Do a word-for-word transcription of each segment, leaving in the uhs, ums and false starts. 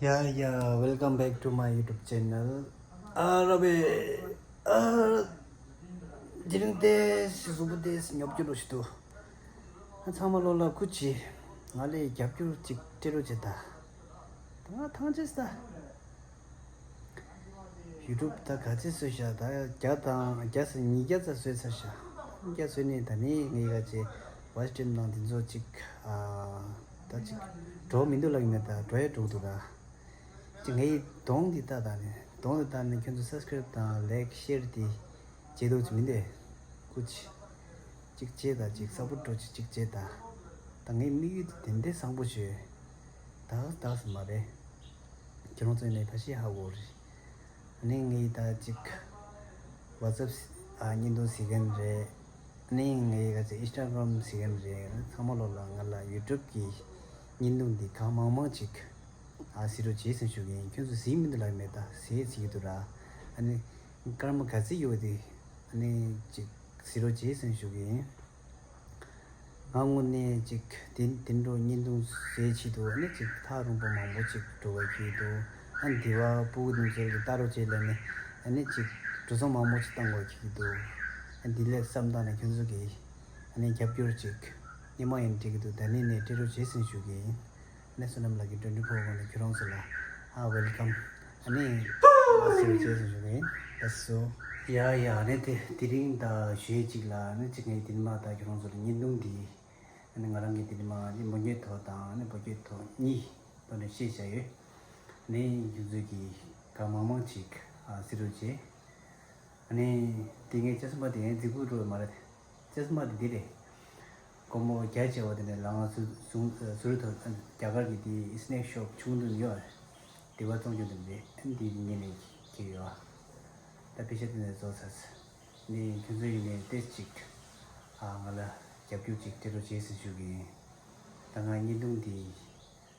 Yeah, yeah, welcome back to my YouTube channel. ཨ་ར་བེ། ཨ། དེ་རིང་ཏེ་སི་གཟུགས་པོ་ཏེ་སི་ཉོབ་ཀྱི་རུ་ཞིག་འདུག་ཨ། ཚང་མ་ལོ་ལ་ཁུ་ཆི། ང་ལས་རྒྱབ་སྐྱོར་ཅིག་སྤྲད་རོགས་བྱེད་ད། ད་ང་ཐང་ཆད་ད། YouTube ད་ག་ཚད་བཟོས་ཤག་ད་བརྒྱ་དང་བརྒྱ་ཟེར་ཉིས་བརྒྱ་ཙམ་བཟོས་ཚར་ཤག་བརྒྱ་བཟོས་ནས་ད་ནི་ངས་ག་ཅེ་watch time ནང་དེ་ཚོ་ཅིག་ཨ། ད་ཅིག་འགྲོ་མི་འདུག་ལབ་ཀྱི་མེད། ད་འགྲོ་ཡ་འགྲོ་གི་འདུག་ད། ཅིག་ངའི་གདོང་འདི་ལྟ་ད་ནི་གདོང་འདི་ལྟ་ནི་ཁྱོད་ཚོ་subscribe དང་like share དེ་བྱེད་འདུག་ཅིག་མི་འདུག་ཀུ་ཅི། ཅིག་བྱེད་ད་ཅིག་support འགྲོ་ཅིག་ཅིག་བྱེད་ད། ད་ངའི་དམིགས་ཡུལ་དེ་དེ་འདྲའི་བཟང་པོ་བྱོས། ད་ད་སུ་མ་རེད། ཁྱེད་རང་ཚོ་ནས་ཕ་ཤི་ཧ་གོ་རེད། ཨ་ནི་ངའི་ད་ཅིག་WhatsApp ཨ་བརྙན་ཐུང་གཟིགས་མཁན་རེད། ཨ་ནི་ངའི་ག་ཚོད་Instagram གཟིགས་མཁན་རེད། ཚང་མ་ལོ་ལ་ང་ལ་YouTube གི་བརྙན་ཐུང་འདི་གང་མང་མང་ཅིག་ཨ་གཟིགས་རོགས་བྱེད་ཟེར་ཞུ་གི་ཡིན། ཁྱོད་ཚོ་གཟིགས་མི་འདུག་ལབ་མེད་ད་གཟིགས་གཟིགས་ཀྱི་འདུག་ར། ཨ་ནི་སྐར་མ་ག་ཚོད་ཡོད་དེ་ཨ་ནི་ཅིག་གཟིགས་རོགས་བྱེད་ཟེར་ཞུ་གི་ཡིན། ང་དངོས་གནས་ཅིག་དེ་དེ་འགྲོ་བརྙན་ཐུང་བཟོས་ཆེད་དུ་ཨ་ནི་ཅིག་ཐག་རིང་པོ་མང་པོ་ཅིག་འགྲོ་བ་ཁྱེད་དུ་ཨ་འདི་བ་སྤུ་གུ་དེ་ཚོ་ལ་ལྟ་རོགས་བྱེད་ལབ་ནས་ཨ་ནི་ཅིག་འགྲོ་སོང་མང་པོ་ཅིག་བཏང་དགོས་ཁྱེད་ཀྱི་འདུག་ཨ་འདི་ལས་བསམ་བཏང་ནས་ཁྱོད་ཚོ་གིས་ཨ་ནི་རྒྱབ་སྐྱོར་ཅིག་སྙན་མ་ཡིན་འགྲིག་གི་འདུག་ད་ནི་ནས་སྤྲད་རོགས་བྱེད་ཟེར་ཞུ་གི་ཡིན། ཨ་ནི་བསོད་ནམས་ལགས་ཀྱི་འགྲོ་འདུག་ཕོ་བོ་ནས་ཁྱོད་རང་ཚོ་ལ་ཨ་welcome ཨ་ནི་ཨ་ཟེར་བྱས་སུ་བཞུགས་ཡིན། ལགས་སོ། ཡ་ཡ་ཨ་ནི་དེ་དེ་རིང་ད་ཞོལ་གཅིག་ལ་ཨ་ནི་གཅིག་ངའི་དེ་མ་ད་ཁྱོད་རང་ཚོ་ལ་བརྙན་ཐུང་འདི་ཨ་ནི་ང་རང་གི་དེ་མ་ཨ་ནི་མོན་གྱི་ཐོག་དང་ཨ་ནི་བོད་སྐད་ཐོག་གཉིས་ཐོག་ནས་བཤད་བྱ་ཡོད། ཨ་ནི་ཁྱོད་ཚོས་ཀྱི་གང་མང་མང་ཅིག་ཨ་གཟིགས་རོགས་བྱེད། ཨ་ནི་དེ་ངའི་ཅ་ས་མ་དེ་ངའི་རྫིག་པོ་འགྲོ་བ་མ་རེད། ཅ་ས་མ་དེ་འདི་རེད། སྒོར་མོ་བརྒྱ་བྱས་པ་དེ་ནས་ལ་ང་ཚོ་ཟུང་ཟུར་དུ་རྒྱ་གར་གྱི་དེ་སི་ནེག་ཤོབ་ཆུང་དུ་ཡོད་རེད། དེ་བ་བཙོང་རྒྱུ་དེ་འདི་འདི་ཉིན་ནས་ཁྱེར་ཡོད། ད་པེ་ཤ་དེ་ནས་བཟོ་ཚར། ནི་ཁྱོད་ཚོ་ཡིན་ནས་ཏེ་ཅིག་ཨ་ང་ལ་རྒྱབ་སྐྱོར་ཅིག་སྤྲད་རོགས་བྱེད་ཟེར་ཞུ་གི་ཡིན། ད་ང་བརྙན་ཐུང་འདི་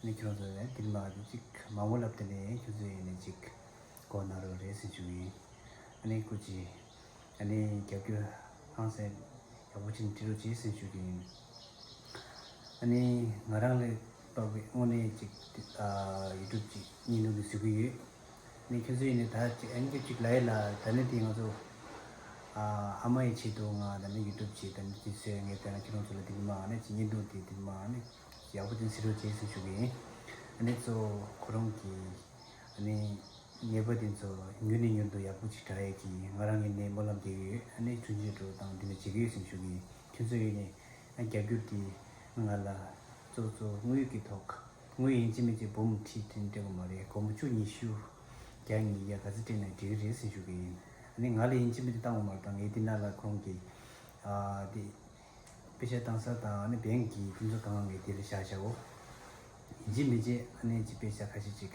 ནི་ཁྱོད་ཚོ་ནས་འདི་མ་གཅིག་མ་འོ་ལབ་དེ་ནས་ཁྱོད་ཚོ་ཡིན་ནས་ཅིག་གོ་ན་རོགས་རེད་ཟེར་ཞུ་གི་ཡིན། ཨ་ནི་སྐུ་མཁྱེན། ཨ་ནི་རྒྱབ་སྐྱོར་ཧང་སང་ཡག་པོ་ཅིག་སྤྲད་རོགས་བྱེད་ཟེར་ཞུ་གི་ཡིན། ཨ་ནི་ང་རང་ལས་དཔག་པའི་དངོས་གནས་ཅིག་ཨ་ཡུ་ཊུབ་ཅིག་བརྙན་ཐུང་ཅིག་བཟོ་གི་ཡོད། ཨ་ནི་ཁྱོད་ཚོ་ཡིན་ནས་ད་ཅིག་ཨ་ནི་ཅིག་ལབ་ཡ་ལ་ད་ནི་དེ་ང་ཚོ་ཨ་ཨ་མ་ཡི་ཆེད་དུ་ང་ད་ནི་ཡུ་ཊུབ་ཅིག་ད་ནི་ཅིག་བཟོས་ངས་ད་ནི་ཁྱོད་རང་ཚོ་ལ་དེ་མ་ཨ་ནི་ཅིག་བརྙན་ཐུང་དེ་དེ་མ་ཨ་ནི་ཡག་པོ་ཅིག་བཟོ་རོགས་བྱེད་ཟེར་ཞུ་གི་ཡིན། ཨ་ནི་གཙོ་བོ་ཁོ་རང་གི་ཨ་ནི་ནད་པ་དེ་ཚོ་མྱུར་ནས་མྱུར་དུ་ཡག་པོ་ཅིག་དྲག་ཡས་ཀྱི་ང་རང་གི་ནས་སྨོན་ལམ་འདེབས་ཡོད། ཨ་ནི་ཆུང་ཆུང་འགྲོ་དང་འདི་ནས་བྱེད་ཀྱི་ཡོད་ཟེར་ཞུ་གི་ཡིན། ཁྱོད་ཚོ་ཡིན་ནས་ཨ་རྒྱབ་སྐྱོར་དེ་ང་ལ་གཙོ་གཙོ་དངུལ་གྱི་ཐོག་དངུལ་ཡིན་གཅིག་མིན་གཅིག་འབུམ་ཁྲི་ཁྲི་སྤྲད་དགོས་མ་རེད། སྒོར་མོ་བཅུ་ཉི་ཤུ་བརྒྱ་ཉིས་བརྒྱ་ག་ཚོད་སྤྲད་ན་འགྲིག་གི་རེད་ཟེར་ཞུ་གི་ཡིན། ཨ་ནི་ང་ལ་ཡིན་གཅིག་མིན་གཅིག་བཏང་དགོས་མ་རེད། ད་ངའི་འདི་ན་ལ་ཁོང་གི་ཨ་དེ། པེ་ཤ་བཏང་ས་དང་ཨ་ནི་བེང་གི་དེ་ཚོ་གང་གི་དེ་ལ་བཞག་བཞག་གོ། ཡིན་གཅིག་མིན་གཅིག་ཨ་ནི་ཅིག་པེ་ཤ་ཁ་ཤས་ཅིག་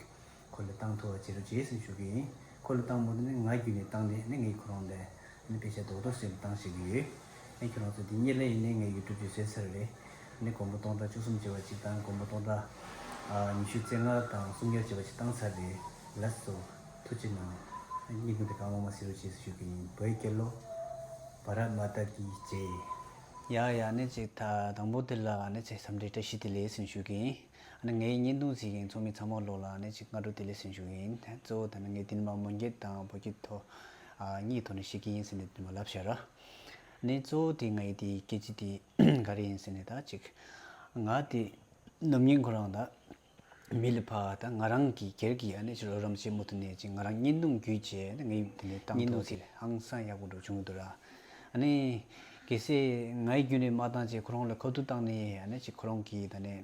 ཁོ་ལ་བཏང་ཐུབ་པ་བྱེད་རོགས་བྱེད་ཟེར་ཞུ་གི་ཡིན། ཁོ་ལ་བཏང་མ་ཐུབ་ན་ང་བརྒྱུད་ནས་བཏང་ནས་ཨ་ནི་ངས་ཁོ་རང་ལ་ཨ་ནི་པེ་ཤ་རྡོག་རྡོག་བཟོས་ནས་བཏང་བཞག་གི་ཡོད། ཨ་ནི་ཁྱོད་རང་ཚོ་དེ་གཉིས་ལ་ཡིན་ནའི་ངས་ཡུ་ཊུབ་ཅིག་བཟོས་ཚར་རེད། ཨ་ནི་སྒོར་མོ་སྟོང་ཕྲག་བཅུ་གསུམ་བྱས་པ་ཅིག་དང་སྒོར་མོ་སྟོང་ཕྲག་ཨ་ཉི་ཤུ་རྩ་ལྔ་དང་སུམ་བརྒྱ་བྱས་པ་ཅིག་བཏང་ཚར་རེད། ལགས་སོ། ཐུགས་རྗེ་གནང་། ཨ་ནི་ཁྱོད་ཚོ་གང་མང་མང་གཟིགས་རོགས་བྱེད་ཟེར་ཞུ་གི་ཡིན། བོད་རྒྱལ་ལོ། བྷ་ར་མ་ཏཱ་ཀི་ཇེ། ཡ་ཡ་ནི་ཅིག་ད་དང་པོ་དེ་ལ་ནི་ཅིག་འཚམས་འདྲི་བཀྲ་ཤིས་བདེ་ལེགས་ཟེར་ཞུ་གི་ཡིན། ཨ་ནི་ངའི་བརྙན་ཐུང་གཟིགས་མཁན་ཚང་མའི་ཚང་མ་ལོ་ལ་ནི་ཅིག་སྔ་དྲོ་བདེ་ལེགས་ཟེར་ཞུ་གི་ཡིན། གཙོ་བོ་ད་ནི་ངས་དེ་ནི་མ་མོན་གྱི་དང་བོད་ཀྱི་ཐོག་ཨ་གཉིས་ཐོག་ནས་བཤད་ཀྱི་ཡིན་ཟེར་ནས་དེ་མ་ལབ་བྱ་ར། ནི་གཙོ་བོ་དེ་ངའི་དེ་སྐད་ཆ་དེ་ག་རེ་ཡིན་ཟེར་ནས་ད་ཅིག་ང་དེ་ནམ་རྒྱུན་ཁོ་རང་ད། མི་ལ་ཕ་ད་ང་རང་གི་སྒེར་གྱི་ཨ་ནི་ཅིག་རོགས་རམ་བྱེད་མུ་མཐུད་ནས་ཅིག་ང་རང་བརྙན་ཐུང་བརྒྱུད་བྱས་ནས་ངའི་དེ་ནས་བཏང་ཐུབ་ཟེར་ཧང་སང་ཡག་པོ་འགྲོ་བྱུང་འདུག་ར། ཨ་ནི་གལ་སྲིད་ངའི་བརྒྱུད་ནས་མ་བཏང་བྱས་ཁོ་རང་ལ་ཁ་ཐུག་བཏང་ནས་ཨ་ནི་ཅིག་ཁོ་རང་གིས་ད་ནས་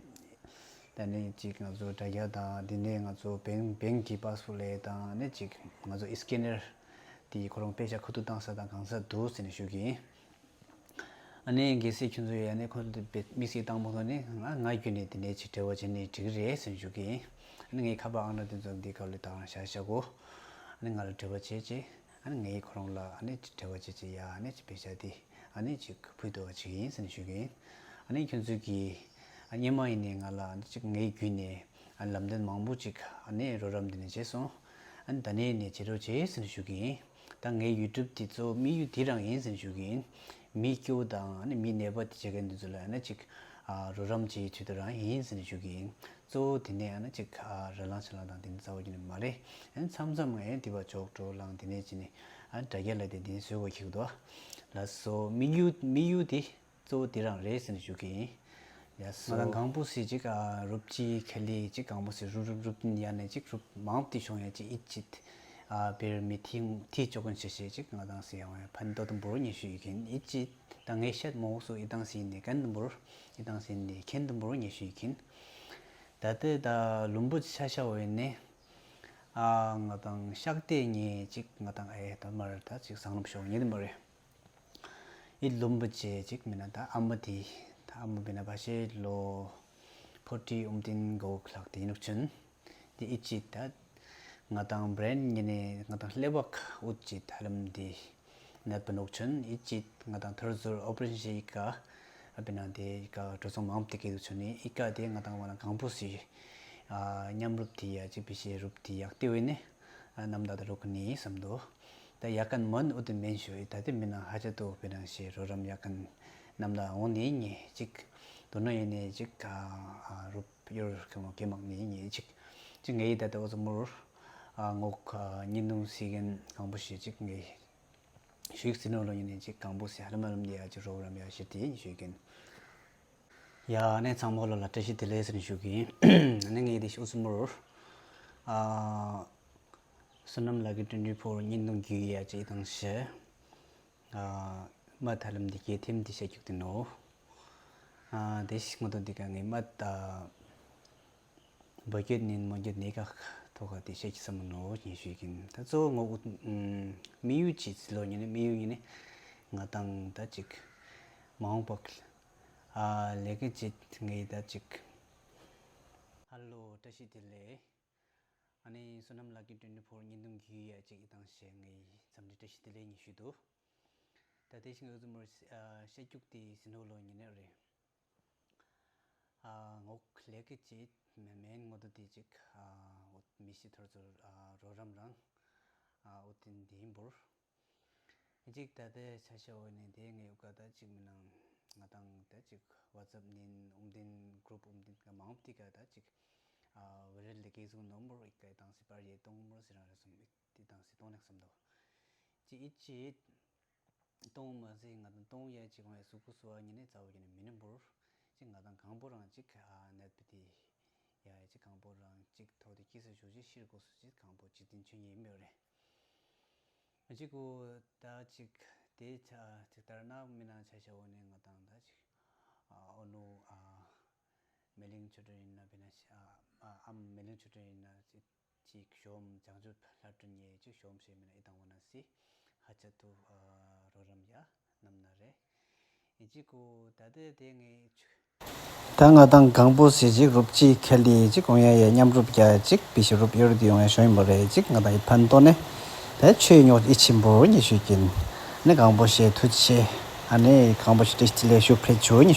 ད་ནས་ཅིག་ང་ཚོ་དྲ་རྒྱ་དང་དེ་ནས་ང་ཚོ་བེང་བེང་གི་པཱ་སི་པོར་ལས་དང་ཨ་ནི་ཅིག་ང་ཚོ་ཨི་སི་ཀེ་ནར་དེ་ཁོ་རང་པེ་ཤ་ཁ་ཐུག་བཏང་ས་དང་གང་ས་འདུག་ཟེར་ནས་ཞུ་གི་ཡིན། ཨ་ནི་གལ་སྲིད་ཁྱོད་ཚོ་ཡ་ནི་ཁོ་ཚོ་དེ་དམིགས་བསལ་བཏང་མ་ཐུབ་ནི་ང་ང་བརྒྱུད་ནས་དེ་ནས་ཅིག་འབྲེལ་བ་བྱས་ནས་འགྲིག་གི་རེད་ཟེར་ཞུ་གི་ཡིན། ཨ་ནི་ངའི་ཁ་པར་ཨང་གྲངས་དེ་ཚོ་འདི་སྐབས་ལ་ད་རང་བཞག་བཞག་གོ། ཨ་ནི་ང་ལ་འབྲེལ་བ་བྱས་ཅིག་ཨ་ནི་ངས་ཁོ་རང་ལ་ཨ་ནི་ཅིག་འབྲེལ་བ་བྱས་ཅིག་ཡ་ཨ་ནི་ཅིག་པེ་ཤ་དེ་ཨ་ནི་ཅིག་ཕུལ་ཐུབ་པ་བྱེད་ཀྱི་ཡིན་ཟེར་ནས་ཞུ་གི་ཡིན། ཨ་ནི་ཁྱོད་ཚོས་ཀྱིས་ཨ་སྔོན་མ་ཡིན་ནའི་ང་ལ་ཨ་ནི་ཅིག་ངའི་བརྒྱུད་ནས་ཨ་ལམ་སྟོན་མང་པོ་ཅིག་ཨ་ནི་རོགས་རམ་འདི་ནས་བྱས་སོང་། ཨ་ནི་ད་ནས་ནས་བྱེད་རོགས་བྱེད་ཟེར་ནས་ཞུ་གི་ཡིན། ད་ངའི་ཡུ་ཊུབ་དེ་གཙོ་བོ་དམིགས་ཡུལ་དེ་རང་ཡིན་ཟེར་ཞུ་གི་ཡིན། མི་སྐྱོ་བོ་དང་ཨ་ནི་མི་ནད་པ་དེ་བྱེད་མཁན་དེ་ཚོ་ལ་ཨ་ནི་ཅིག་ ཨ་རོགས་རམ་བྱེད་ཡའི་ཚུལ་དུ་རང་ཡིན་ཟེར་ནས་ཞུ་གི་ཡིན། གཙོ་བོ་དེ་ནས་ཨ་ནི་ཅིག་ཨ་ར་ལངས་ཆ་ལངས་དང་དེ་ནི་རྩ་བ་ཉིད་ནས་མ་རེད། ཨ་ནི་མཚམས་མཚམས་ཨེ་དེ་བ་ཅོག་ཀྲོ་ལངས་དེ་ནས་ཅི་ནས་ཨ་ནི་དྲ་རྒྱ་ལ་དེ་དེ་ནས་བཟོས་དགོས་ཁེག་འདུག་ཨ། ལགས་སོ། དམིགས་ཡུལ་དམིགས་ཡུལ་དེ་གཙོ་བོ་དེ་རང་རེད་ཟེར་ནས་ཞུ་གི་ཡིན། ཡ་སོ། ང་དང་གང་པོ་སི་ཅིག་ཨ་རུབ་ཅི་ཁེ་ལི་ཅིག་གང་པོ་སི་རུབ་རུབ་རུབ་ཡ་ནས་ཅིག་རུབ་མང་དེ་བྱུང་ཡ་ཅིག་ཨི་ཅིག་ཨ་བེར་མི་ཐི་ཐི་ཅོ་ཀུན་ཆེ་ཤེ་ཅིག་ང་དང་སི་ཡང་ཡ་ཕན་ཏོ་དམ་པོར་ཉེ་ཤུ་ཡི་གིན་ཨི་ཅིག་ད་ངས་བཤད་མོ་སོ་ཨི་དང་སི་ནི་གན་དམ་པོར་ཨི་དང་སི་ནི་ཁེན་དམ་པོར་ཉེ་ཤུ་ཡི་གིན། ད་ལྟའི་ད་ལུམ་བུ་ཆ་ཤ་བོ་ནི་ཨ་ང་དང་ཤག་ཏེ་ཉེ་ཅིག་ང་དང་ཨེ་ད་མར་ད་ཅིག་སང་ལུམ་ཤོག་ཉེ་དམ་པོ་རེད། ཨི་ལུམ་བུ་ཅེ་ཅིག་མིན་ན་ད་ཨ་མ་དེ་ད་ཨ་མ་བི་ན་བ་ཤེ་ལོ་ཕོ་ཏི་ཨུམ་ཏིན་གོ་ལག་དེ་ཡིན་ནུག་ཆུན། དེ་ཨི་ཅི་ད་ང་དང་བྷི་རེན་ཉེ་ནས་ང་དང་ལྷེ་བག་ཨུད་ཅི་ད་ལམ་དེ་ནད་པ་ནུག་ཆུན་ཨི་ཅི་ང་དང་ཐར་ཟུར་ཨོ་པ་རེ་ཤན་ཞིག་ག་ཨ་བི་ན་དེ་ག་གྲོ་ཚོང་མང་དེ་གེ་དུ་ཆུན་ནི་ཨི་ཀ་དེ་ང་དང་བ་ན་གང་པོ་སི་ཨ་མཉམ་རུབ་དེ་ཡ་ཅིག་བི་ཤེ་རུབ་དེ་ཡག་དེ་བས་ནི་ཨ་ནམ་ད་ད་རུག་ནི་བསམ་དོ། ད་ཡ་ཀན་མན་ཨུ་ཏི་མེན་ཤོས་ད་དེ་མི་ན་ཧ་ཅ་ཏོ་བེ་རང་ཤེ་རོ་རམ་ཡ་ཀན་ནམ་ད་འོང་ནི་ཉེ་ཅིག་དོ་ན་ཡོད་ནི་ཅིག་ཨ་རུབ་ཡོར་ཁེ་མོ་ཁེ་མག་ནི་ཉེ་ཅིག་ཅིག་ངེ་ཡི་ད་ད་འོ་ཙམ་མོར་ཨ་ངོ་ཉིན་དུང་སི་གན་གང་པོ་ཤེ་ཅིག་ངེ་ཤུག་སི་ནོ་ལོ་ཉིན་ནི་ཅིག་གང་པོ་སི་ཧ་རམ་རམ་ཡ་ཅིག་རོ་རམ་ཡ་ཤེ་དེ་ཉེ་ཤུག་གན། ཡ་ཨ་ནེ་ཚང་མ་ལོ་ལ་བཀྲ་ཤིས་བདེ་ལེགས་ཟེར་ནས་ཞུ་གི་ཡིན། ཨ་ནེ་ངས་འདི་ཞུ་སུ་མོར་ཨ་བསོད་ནམས་ལགས་ཀྱི་ཊུ་ཝེན་ཊི་ཕོར་བརྙན་ཐུང་བརྒྱུད་ཡ་ཅིག་དང་ཞེ་ཨ་མ་ཐ་ལམ་འདི་གའི་ཐེམ་འདི་བཤད་རྒྱུག་དེ་ནོ། ཨ་དེ་ཞིག་མ་གཏོགས་འདི་ག་ངས་མ་ད་བོད་སྐད་ནི་མོ་སྐད་ནི་ཀ་ཐོག་ག་དེ་བཤད་ཀྱི་བསམ་མོ་ནོ་ཉེ་ཞུ་གི་ཡིན། ད་གཙོ་བོ་ངོ་དམིགས་ཡུལ་ཅིག་ལོ་ཉིན་ནི་དམིགས་ཡུལ་ཉིན་ནི་ང་དང་ད་ཅིག་མ་འོངས་པ། ཨ་ལས་ཀ་ཅིག་ངས་ད་ཅིག་ཧ་ལོ་བཀྲ་ཤིས་བདེ་ལེགས། ཨ་ནི་བསོད་ནམས་ལགས་ཀྱི་ཊུ་ཝེན་ཊི་ཕོར་བརྙན་ཐུང་བརྒྱུད་ཡ་ཅིག་ཡི་དང་ཞེ་ངས་འཚམས་འདྲི་བཀྲ་ཤིས་བདེ་ལེགས་ཉེ་ཞུ་དུ། ད་དེ་བཞིན་འུ་ཚོ་མོར་བཤད་རྒྱུག་དེ་ཟིན་ཧོ་ལོ་ཉིན་ནས་རེད། ཨ་ངོ་ལས་ཀ་ཅིག་མེ་མེན་ངོ་དུ་དེ་ཅིག་ཨ་འོ་མི་ཤི་ཐོར་ཚོར་ཨ་རོ་རམ་རང་ཨ་འོ་དེ་འདིའི་འབུར། གཅིག་ད་ལྟའི་ཆ་ཤས་འོག་ནས་དེ་ངས་ཡོད་ཀ་ད་གཅིག་མི་ནང་ང་དང་ད་གཅིག་ཝ་ཙབ་ནིན་ཨུམ་དིན་གུ་རུབ་ཨུམ་དིན་ག་མང་པོ་དེ་ག་ད་གཅིག་ཨ་བི་རལ་ལས་ཀའི་གཟུགས་ནོར་མོར་ཨི་ཀ་དང་སི་པར་ཡེ་གཏོང་མོར་སི་རང་རེ་སོང་ཨི་དེ་དང་སི་གཏོང་ནག་བསམ་དོ། ཅི་ཨི་ཅི་གཏོང་མ་སི་ང་དང་གཏོང་ཡ་གཅིག་ང་ཡ་སུ་གུ་སུ་བ་ཉིན་ནས་རྩ་བ་གི་ནས་མི་ནི་འབུར་གཅིག་ང་དང་གང་པོ་རང་གཅིག་ཨ་ནད་པ་དེ་ཡ་ཡ་གཅིག་གང་པོ་རང་གཅིག་ཐོག་དེ་སྐྱི་ས་ཞོག་ཅི་ཤིར་གོ་སུ་ཅི་གང་པོ་ཅི་ཏིན་ཆུ་ཉེ་མེ་རེད། གཅིག་གུ་ད་གཅིག་དེ་ཆ་གཅིག་ལྟར་ན་མི་ན་ཆ་ཤ་འོ་ནས་ང་དང་ད་གཅིག་ཨ་ཨོ་ནུ་ཨ་མེ་ལིང་ཆོ་འཕྲུལ་ཡིན་ན་བི་ན་ཨ་ཨམ་མེ་ལིང་ཆོ་འཕྲུལ་ཡིན་ན་གཅིག་གཅིག་ཤོམ་བྱང་ཆུབ་ལྷ་སྤྲུལ་ཉེ་གཅིག་ཤོམ་ཞེས་མི་ན་ཨི་དང་འོ་ན་སི་ཧ་ཅ་ཐུ་ཨ་རོ་རམ་ཡ་ནམ་ན་རེ། ཨི་གཅིག་གུ་ད་དེ་དེ་ངས་ཆུ། ད་ང་དང་གང་པོ་སི་ཅིག་རུབ་ཅི་ཁེ་ལི་ཅིག་གོང་ཡ་ཡ་མཉམ་རུབ་རྒྱ་ཅིག་བི་ཤི་རུབ་ཡོར་དུ་ཡོང་ཡ་ཤོ་ཡིན་པོ་རེད་ཅིག་ང་དང་ཡི་ཕན་ཏོ་ནས་ད་ཆོས་ཉོག་ཨི་ཆིན་པོ་ཉེ་ཤུ་ཀིན་ནི་གང་པོ་ཤེ་ཐུ་ཆེ་ཨ་ནི་གང་པོ་ཤེ་ཏི་ལེ་ཤུ་ཕེ་ཆོ་ཉེ་